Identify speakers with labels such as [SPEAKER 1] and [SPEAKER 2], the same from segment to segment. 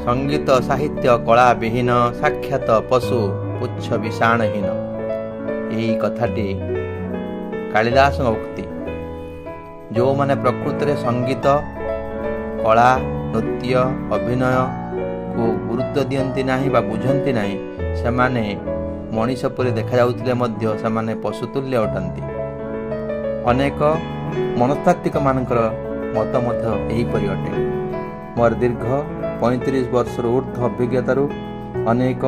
[SPEAKER 1] ସଙ୍ଗୀତ ସାହିତ୍ୟ କଳା ବିହୀନ ସାକ୍ଷାତ ପଶୁ ପୁଚ୍ଛ ବିଷାଣହୀନ। ଏହି କଥାଟି କାଳିଦାସଙ୍କ ଉକ୍ତି। ଯେଉଁମାନେ ପ୍ରକୃତରେ ସଙ୍ଗୀତ, କଳା, ନୃତ୍ୟ, ଅଭିନୟକୁ ଗୁରୁତ୍ୱ ଦିଅନ୍ତି ନାହିଁ ବା ବୁଝନ୍ତି ନାହିଁ, ସେମାନେ ମଣିଷ ପରି ଦେଖାଯାଉଥିଲେ ମଧ୍ୟ ସେମାନେ ପଶୁତୁଲ୍ୟ ଅଟନ୍ତି। ଅନେକ ମନସ୍ତାତ୍ତ୍ୱିକମାନଙ୍କର ମତ ମଧ୍ୟ ଏହିପରି ଅଟେ। ମୋର ଦୀର୍ଘ 35 ବର୍ଷରୁ ଉର୍ଦ୍ଧ୍ୱ ଅଭିଜ୍ଞତାରୁ ଅନେକ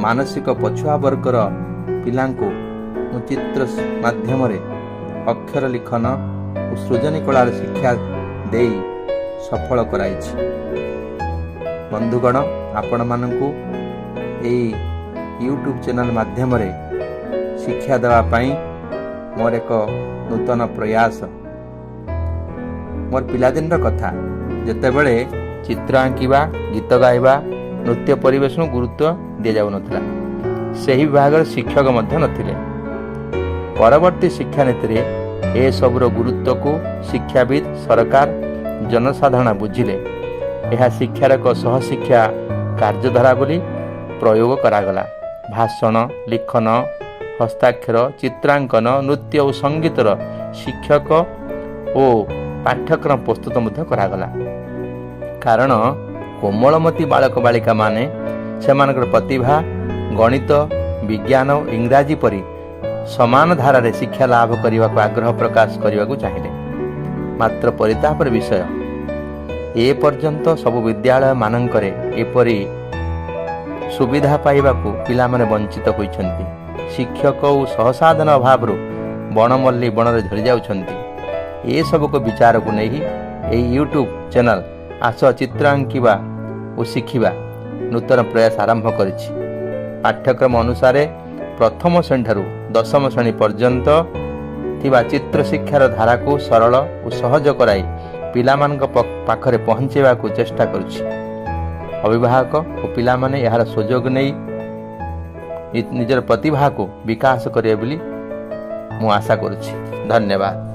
[SPEAKER 1] ମାନସିକ ପଛୁଆ ବର୍ଗର ପିଲାଙ୍କୁ ମୁଁ ଚିତ୍ର ମାଧ୍ୟମରେ ଅକ୍ଷର ଲିଖନ ଓ ସୃଜନୀ କଳାର ଶିକ୍ଷା ଦେଇ ସଫଳ କରାଇଛି। ବନ୍ଧୁଗଣ, ଆପଣମାନଙ୍କୁ ଏଇ ୟୁଟ୍ୟୁବ୍ ଚ୍ୟାନେଲ୍ ମାଧ୍ୟମରେ ଶିକ୍ଷା ଦେବା ପାଇଁ ମୋର ଏକ ନୂତନ ପ୍ରୟାସ। ମୋର ପିଲାଦିନର କଥା, ଯେତେବେଳେ ଚିତ୍ର ଆଙ୍କିବା, ଗୀତ ଗାଇବା, ନୃତ୍ୟ ପରିବେଷଣକୁ ଗୁରୁତ୍ୱ ଦିଆଯାଉନଥିଲା, ସେହି ବିଭାଗର ଶିକ୍ଷକ ମଧ୍ୟ ନଥିଲେ। ପରବର୍ତ୍ତୀ ଶିକ୍ଷାନୀତିରେ ଏସବୁର ଗୁରୁତ୍ୱକୁ ଶିକ୍ଷାବିତ୍, ସରକାର, ଜନସାଧାରଣ ବୁଝିଲେ। ଏହା ଶିକ୍ଷାର ଏକ ସହଶିକ୍ଷା କାର୍ଯ୍ୟଧାରା ବୋଲି ପ୍ରୟୋଗ କରାଗଲା। ଭାଷଣ, ଲିଖନ, ହସ୍ତାକ୍ଷର, ଚିତ୍ରାଙ୍କନ, ନୃତ୍ୟ ଓ ସଙ୍ଗୀତର ଶିକ୍ଷକ ଓ ପାଠ୍ୟକ୍ରମ ପ୍ରସ୍ତୁତ ମଧ୍ୟ କରାଗଲା। କାରଣ କୋମଳମତି ବାଳକ ବାଳିକାମାନେ ସେମାନଙ୍କର ପ୍ରତିଭା ଗଣିତ, ବିଜ୍ଞାନ ଓ ଇଂରାଜୀ ପରି ସମାନ ଧାରାରେ ଶିକ୍ଷା ଲାଭ କରିବାକୁ ଆଗ୍ରହ ପ୍ରକାଶ କରିବାକୁ ଚାହିଁଲେ। ମାତ୍ର ପରିତାପର ବିଷୟ, ଏ ପର୍ଯ୍ୟନ୍ତ ସବୁ ବିଦ୍ୟାଳୟ ମାନଙ୍କରେ ଏପରି ସୁବିଧା ପାଇବାକୁ ପିଲାମାନେ ବଞ୍ଚିତ ହୋଇଛନ୍ତି। ଶିକ୍ଷକ ଓ ସହସାଧନ ଅଭାବରୁ ବଣମଲ୍ଲି ବଣରେ ଝରି ଯାଉଛନ୍ତି। ଏସବୁକୁ ବିଚାରକୁ ନେଇ ଏହି ୟୁଟ୍ୟୁବ୍ ଚ୍ୟାନେଲ୍ ଆସ ଚିତ୍ର ଆଙ୍କିବା ଓ ଶିଖିବା ନୂତନ ପ୍ରୟାସ ଆରମ୍ଭ କରିଛି। ପାଠ୍ୟକ୍ରମ ଅନୁସାରେ ପ୍ରଥମ ଶ୍ରେଣୀଠାରୁ ଦଶମ ଶ୍ରେଣୀ ପର୍ଯ୍ୟନ୍ତ ଥିବା ଚିତ୍ର ଶିକ୍ଷାର ଧାରାକୁ ସରଳ ଓ ସହଜ କରାଇ ପିଲାମାନଙ୍କ ପାଖରେ ପହଞ୍ଚାଇବାକୁ ଚେଷ୍ଟା କରୁଛି। ଅଭିଭାବକ ଓ ପିଲାମାନେ ଏହାର ସୁଯୋଗ ନେଇ ନିଜର ପ୍ରତିଭାକୁ ବିକାଶ କରିବେ ବୋଲି ମୁଁ ଆଶା କରୁଛି। ଧନ୍ୟବାଦ।